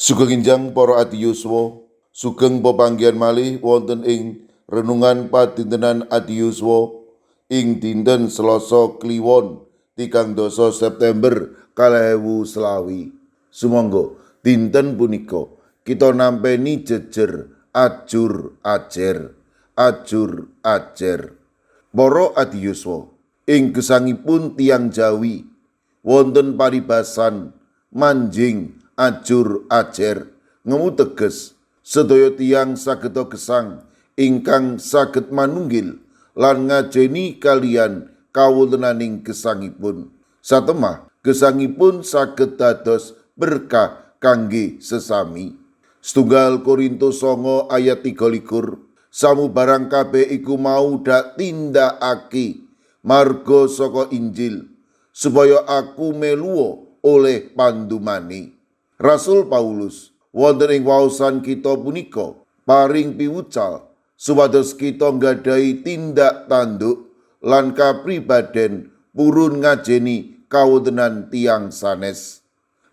Sugeng enjang para adiyuswa, sugeng pepanggihan malih wonten ing renungan padintenan adiyuswa ing dinten Selasa Kliwon 30 September 2020. Sumangga dinten punika kita nampeni jejer ajur ajer, ajur ajer. Para adiyuswa, ing gesangipun tiyang Jawi wonten paribasan manjing ajur ajer ngemu teges sedaya tiyang sageta gesang ingkang saged manunggil lan ngajeni kaliyan kawontenaning gesangipun. Satemah gesangipun saged dados berkah kangge sesami. Setunggal Korintus 9 ayat 23, samubarang kabeh iku mau dak tindakake marga saka Injil, supaya aku meluwa oleh pandumane. Rasul Paulus wonten ing waosan kita punika paring piwucal supados kita nggadahi tindak tanduk lan kapribaden purun ngajeni kawontenan tiyang sanes.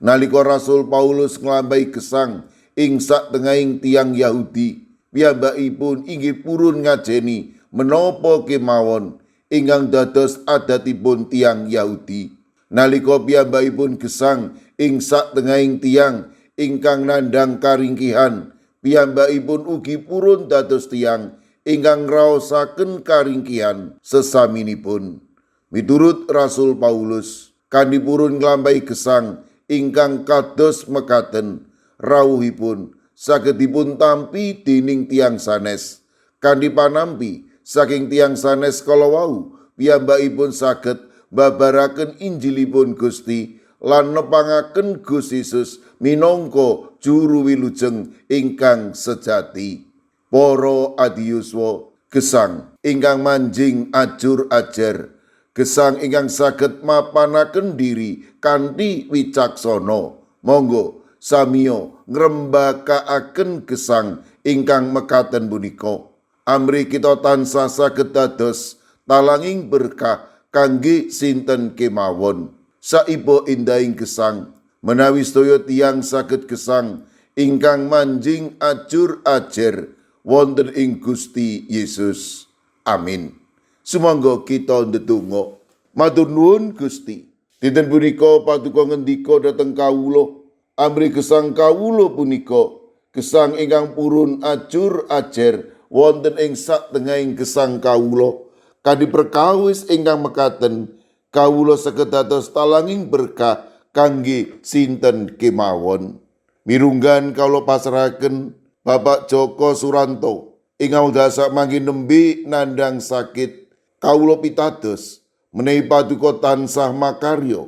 Nalika Rasul Paulus nglampahi gesang ing satengahing tiyang Yahudi, piyambakipun inggih purun ngajeni menapa kemawon ingkang dados adatipun tiyang Yahudi. Nalika piyambakipun gesang ing satengahing tiyang ingkang nandhang karingkihan, piyambakipun ugi purun dados tiyang ingkang ngraosaken karingkihan sesaminipun. Miturut Rasul Paulus, kanthi purun nglampahi gesang ingkang kados mekaten, rawuhipun saged dipun tampi dening tiyang sanes. Kanthi panampi saking tiyang sanes kala wau, piyambakipun saged mbabaraken Injilipun Gusti lan nepangaken Gusti Yesus minangka juru wilujeng ingkang sejati. Para adiyuswa, gesang ingkang manjing ajur ajer, gesang ingkang saged mapanaken diri kanthi wicaksana, monggo samiya ngrembakaaken gesang ingkang mekaten punika. Amrih kita tansah saged dados talanging berkah kangge sinten kemawon. Saiba indahing gesang menawi sedaya tiyang saged gesang ingkang manjing ajur ajer wonten ing Gusti Yesus. Amin. Sumangga kita ndedonga. Matur nuwun Gusti. Dinten punika paduka ngendika dhateng kawula, amrih gesang kawula punika gesang ingkang purun ajur ajer wonten ing satengahing gesang kawula. Kanthi perkawis ingkang mekaten, kawula saged dados talanging berkah kangge sinten kemawon. Mirunggan kawula pasrahaken Bapak Joko Suranto ingkang wekdal sakmangke nembe nandhang sakit. Kawula pitados menawi paduka tansah makarya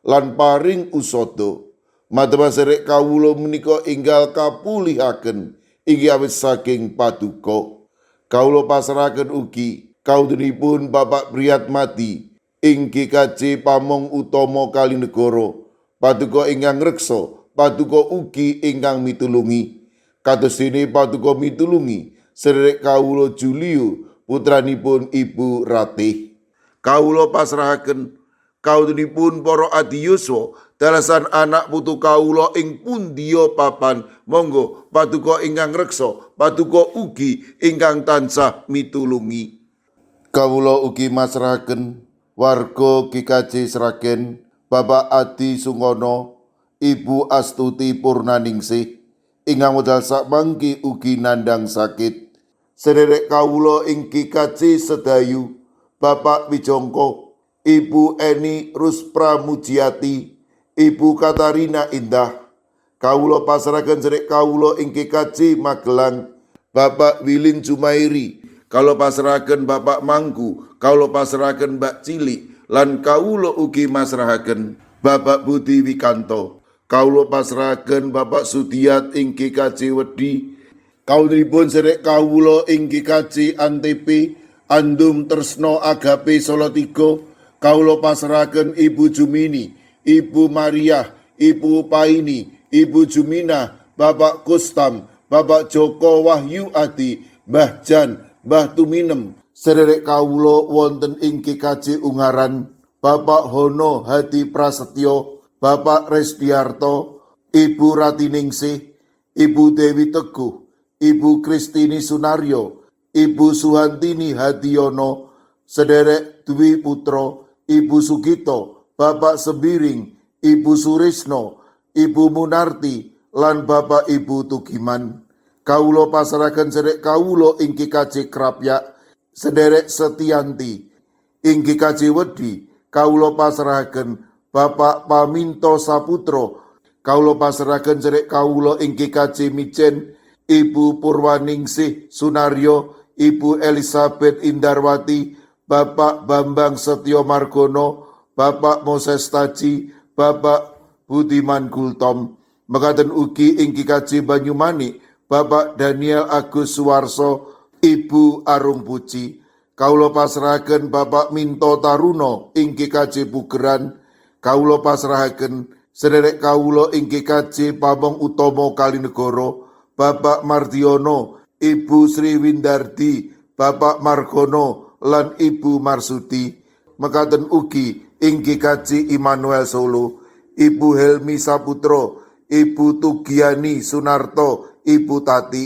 lan paring usada. Madhema serek kawula menika enggal kapulihaken inggih awit saking paduka. Kawula pasrahaken ugi kawontenipun Bapak Priyatmadi ing GKJ Pamong Utama Kalinegoro, paduka ingkang ngreksa, paduka ugi ingkang mitulungi. Kados dene paduka mitulungi sederek kawula Julio putranipun Ibu Ratih. Kawula pasrahaken kawontenipun para adiyuswa dalasan anak putu kawula ing pundiya papan, monggo paduka ingkang ngreksa, paduka ugi ingkang tansah mitulungi. Kawula ugi masrahaken warga GKJ Sragen, Bapak Adi Sungkono, Ibu Astuti Purnaningsih ingkang wekdal sakmangke ugi nandhang sakit. Sederek kawula ing GKJ Sedayu, Bapak Wijongko, Ibu Eni Ruspramujiati, Ibu Katarina Indah. Kawula pasrahaken sederek kawula ing GKJ Magelang, Bapak Wilin Jumairi. Kawula pasrahaken Bapak Mangku, kawula pasrahaken Mbak Cilik, lan kawula ugi masrahaken Bapak Budi Wikanto. Kawula pasrahaken Bapak Sudiat ing GKJ Wedi. Kawulipun sederek kawula ing GKJ Antp, Andum Tresno Agape Solo 3. Kawula pasrahaken Ibu Jumini, Ibu Maria, Ibu Paini, Ibu Jumina, Bapak Kustam, Bapak Joko Wahyu Adi, Mbah Jan, Mbah Tuminem. Sederek kawula wonten ing GKJ Ungaran, Bapak Hono Hadi Prasetyo, Bapak Resdiarto, Ibu Ratiningsih, Ibu Dewi Teguh, Ibu Kristini Sunaryo, Ibu Suhantini Hadiono, sederek Dwi Putro, Ibu Sugito, Bapak Sembiring, Ibu Surisno, Ibu Munarti, lan Bapak Ibu Tugiman. Kawula pasrahaken sederek kawula ing GKJ Krapyak, sederek Setianti, ing GKJ Wedi, kawula pasrahaken Bapak Paminto Saputro, kawula pasrahaken sederek kawula ing GKJ Mijen, Ibu Purwaningsih Sunaryo, Ibu Elizabeth Indarwati, Bapak Bambang Setio Margono, Bapak Moses Taji, Bapak Budiman Gultom. Mekaten ugi ing GKJ Banyumanik, Bapak Daniel Agus Suwarso, Ibu Arung Puji. Kawula pasrahaken Bapak Minto Taruno ing GKJ Pugeran. Kawula pasrahaken sederek kawula ing GKJ Pamong Utomo Kalinegoro, Bapak Mardiono, Ibu Sri Windardi, Bapak Margono, lan Ibu Marsudi. Mekaten ugi ing GKJ Immanuel Solo, Ibu Helmi Saputro, Ibu Tugiani Sunarto, Ibu Tati.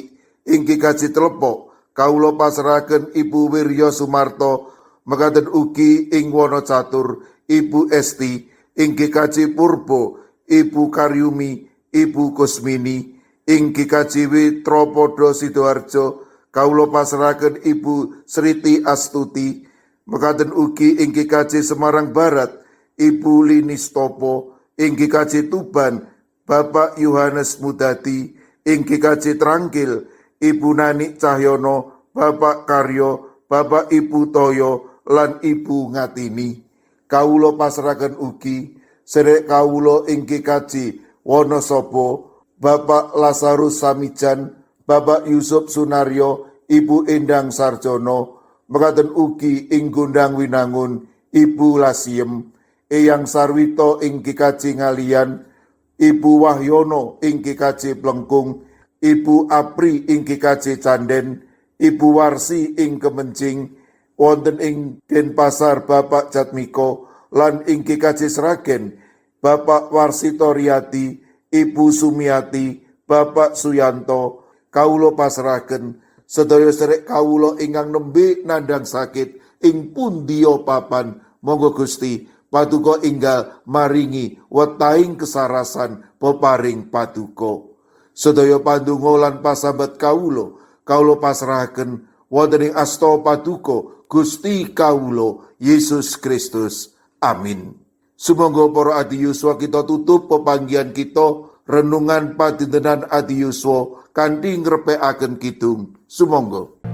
Ing GKJ Telepok, kawula pasrahaken Ibu Wiryo Sumarto. Mekaten ugi ing Wonocatur, Ibu Esti. Ing GKJ Purbo, Ibu Karyumi, Ibu Kusmini. Ing GKJW Tropodo Sidoarjo, kawula pasrahaken Ibu Sriti Astuti. Mekaten ugi ing GKJ Semarang Barat, Ibu Linis Topo. Ing GKJ Tuban, Bapak Yohanes Mudati. Ing GKJ Trangkil, Ibu Nani Cahyono, Bapak Karyo, Bapak Ibu Toyo, lan Ibu Ngatini. Kawula pasrahaken ugi sederek kawula ing GKJ Wonosobo, Bapak Lazarus Samijan, Bapak Yusuf Sunaryo, Ibu Endang Sarjono. Mekaten ugi ing Gondang Winangun, Ibu Lasiem, Eyang Sarwito ing GKJ Ngalian, Ibu Wahyono ing GKJ Plengkung, Ibu Apri ing GKJ Canden, Ibu Warsi ing Kemencing, wonten ing Denpasar Bapak Jatmiko, lan ing GKJ Sragen, Bapak Warsito Riyadi, Ibu Sumiati, Bapak Suyanto. Kawula pasrahaken sedaya sederek kawula ingkang nembe nandhang sakit ing pundiya papan. Monggo Gusti Paduka enggal maringi wetahing kesarasan peparing Paduka. Sedaya pandonga lan pasambat kawula, kawula pasrahaken wonten ing asta Paduka Gusti kawula Yesus Kristus. Amin. Sumangga para adi yuswa, kita tutup pepanggihan kita renungan padintenan adi yuswa kanthi ngrepekaken kidung. Sumangga.